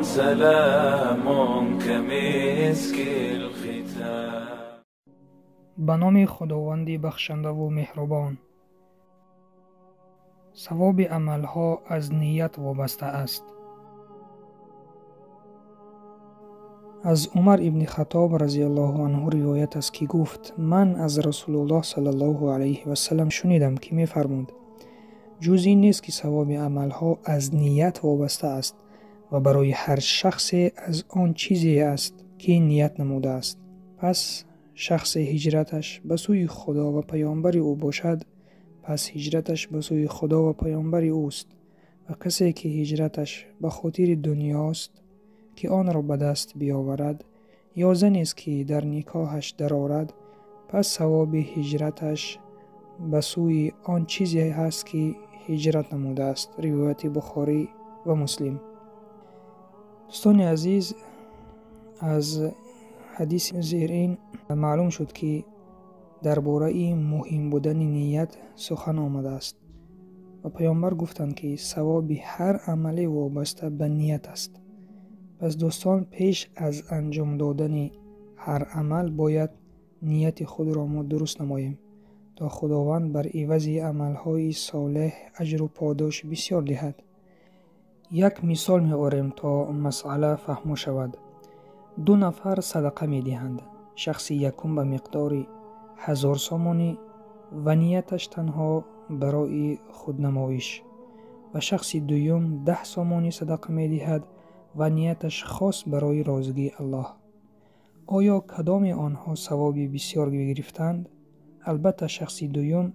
سلام كمسك الختام. Ба номи Худованди бахшандаву меҳрубон. Савоби амалҳо аз ният вобаста аст. Аз Умар ибни Хаттоб разияллоҳу анҳу ривоят аст, ки гуфт: ман аз Расулуллоҳ саллаллоҳу алайҳи васаллам шунидам, ки мефармуд: ҷуз ин нест, ки савоби амалҳо аз ният вобаста аст ва барои ҳар шахсе аз он чизе аст, ки ният намудааст. Пас шахсе ҳиҷраташ ба сӯи Худо ва паёмбари ӯ бошад, пас ҳиҷраташ ба сӯи Худо ва паёмбари ӯст, ва касе ки ҳиҷраташ ба хотири дунёст, ки онро ба даст биёварад, ё занест, ки дар никоҳаш дарорад, пас савоби ҳиҷраташ ба сӯи он чизе ҳаст, ки ҳиҷрат намудааст. Ривояти Бухорӣ ва Муслим. Дӯстони азиз, аз ҳадиси зерин маълум шуд, ки дар бораи муҳим будани ният сухан омадааст ва паёмбар гуфтанд, ки савоби ҳар амале вобаста ба ният аст. Пас дӯстон, пеш аз анҷом додани ҳар амал бояд нияти худро мо дуруст намоем, то Худованд бар ивази амалҳои солеҳ аҷру подош бисёр диҳад. Як мисол меорем, то масъала фаҳмо шавад. Ду нафар садақа медиҳанд. Шахси якум ба миқдори 1000 сомонӣ ва нияташ танҳо барои худнамоиш, ва шахси дуюм 10 сомонӣ садақа медиҳад ва нияташ хос барои розигии Аллоҳ. Оё кадоми онҳо савоби бисёр гирифтанд? Албатта шахси дуюм,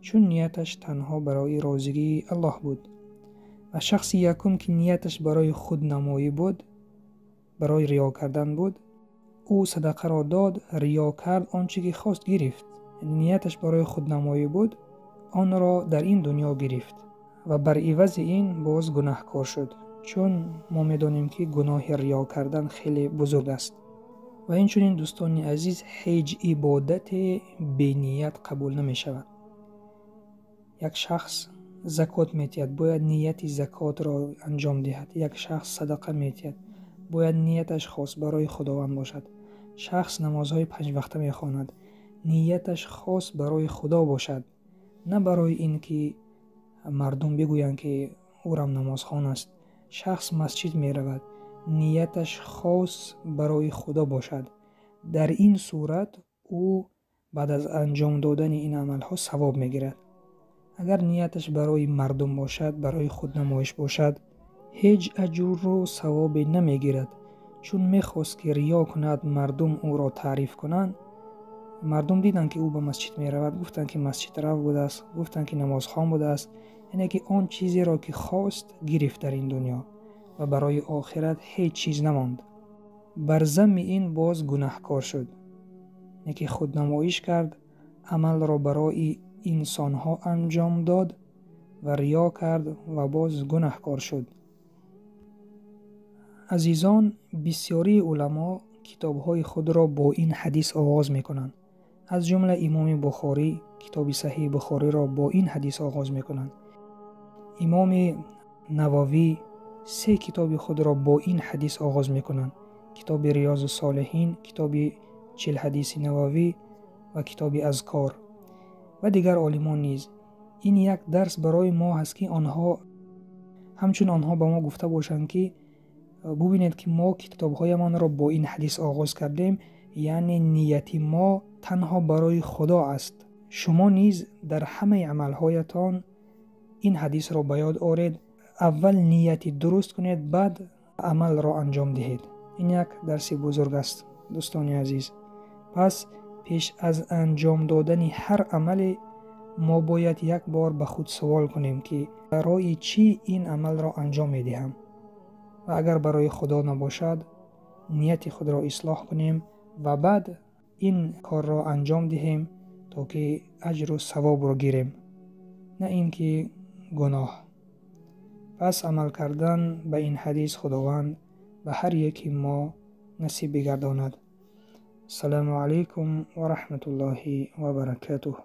чун нияташ танҳо барои розигии Аллоҳ буд. Ва шахси якум, ки нияташ барои худнамоӣ буд, барои риё кардан буд, ӯ садақаро дод, риё кард, он чӣ ки хост гирифт. Нияташ барои худнамоӣ буд, онро дар ин дунё гирифт ва бар ивази ин боз гунаҳкор шуд, чун мо медонем, ки гуноҳи риё кардан хеле бузург аст. Ва инчунин дӯстони азиз, ҳеҷ ибодате беният қабул намешавад. Як шахс закот метиҳад, бояд нияти закотро анҷом диҳад. Як шахс садақа метиҳад, бояд нияташ хос барои Худованд бошад. Шахс намозҳои панҷвақта мехонад, нияташ хос барои Худо бошад, на барои ин ки мардум бигӯянд, ки ӯрам намозхон аст. Шахс масҷид меравад, нияташ хос барои Худо бошад. Дар ин сурат ӯ баъд аз анҷом додани ин амалҳо савоб мегирад. Агар нияташ барои мардум бошад, барои худнамоиш бошад, ҳеҷ аҷру савобе намегирад, чун мехост, ки риё кунад, мардум ӯро таъриф кунанд. Мардум диданд, ки ӯ ба масҷид меравад, гуфтанд, ки масҷидрав будааст, гуфтанд, ки намозхон будааст. Яъне ки он чизеро, ки хост, гирифт дар ин дунё ва барои охират ҳеҷ чиз намонд. Бар замми ин боз гунаҳкор шуд, яъне ки худнамоиш кард, амалро барои инсонҳо анҷом дод ва риё кард ва боз гунаҳкор шуд. Азизон, бисёрии уламо китобҳои худро бо ин ҳадис оғоз мекунанд. Аз ҷумла имоми Бухорӣ китоби Саҳиҳи Бухориро бо ин ҳадис оғоз мекунанд. Имоми Нававӣ 3 китоби худро бо ин ҳадис оғоз мекунанд: китоби Риёзу Солиҳин, китоби 40 ҳадиси Нававӣ ва китоби Азкор ва дигар олимон низ. Ин як дарс барои мо ҳаст, ки ҳамчун онҳо ба мо гуфта бошанд, ки бубинед, ки мо китобҳоямонро бо ин ҳадис оғоз кардем, яъне нияти мо танҳо барои Худо аст. Шумо низ дар ҳамаи амалҳоятон ин ҳадисро ба ёд оред. Аввал нияти дуруст кунед, баъд амалро анҷом диҳед. Ин як дарси бузург аст, дӯстони азиз. Пас пеш аз анҷом додани ҳар амале мо бояд як бор ба худ суол кунем, ки барои чӣ ин амалро анҷом медиҳам, ва агар барои Худо набошад, нияти худро ислоҳ кунем ва баъд ин корро анҷом диҳем, то ки аҷру савобро гирем, на ин ки гуноҳ. Пас амал кардан ба ин ҳадис Худованд ба ҳар яки мо насиб бигардонад. Ассалому алайкум ва раҳматуллоҳи ва баракатуҳ.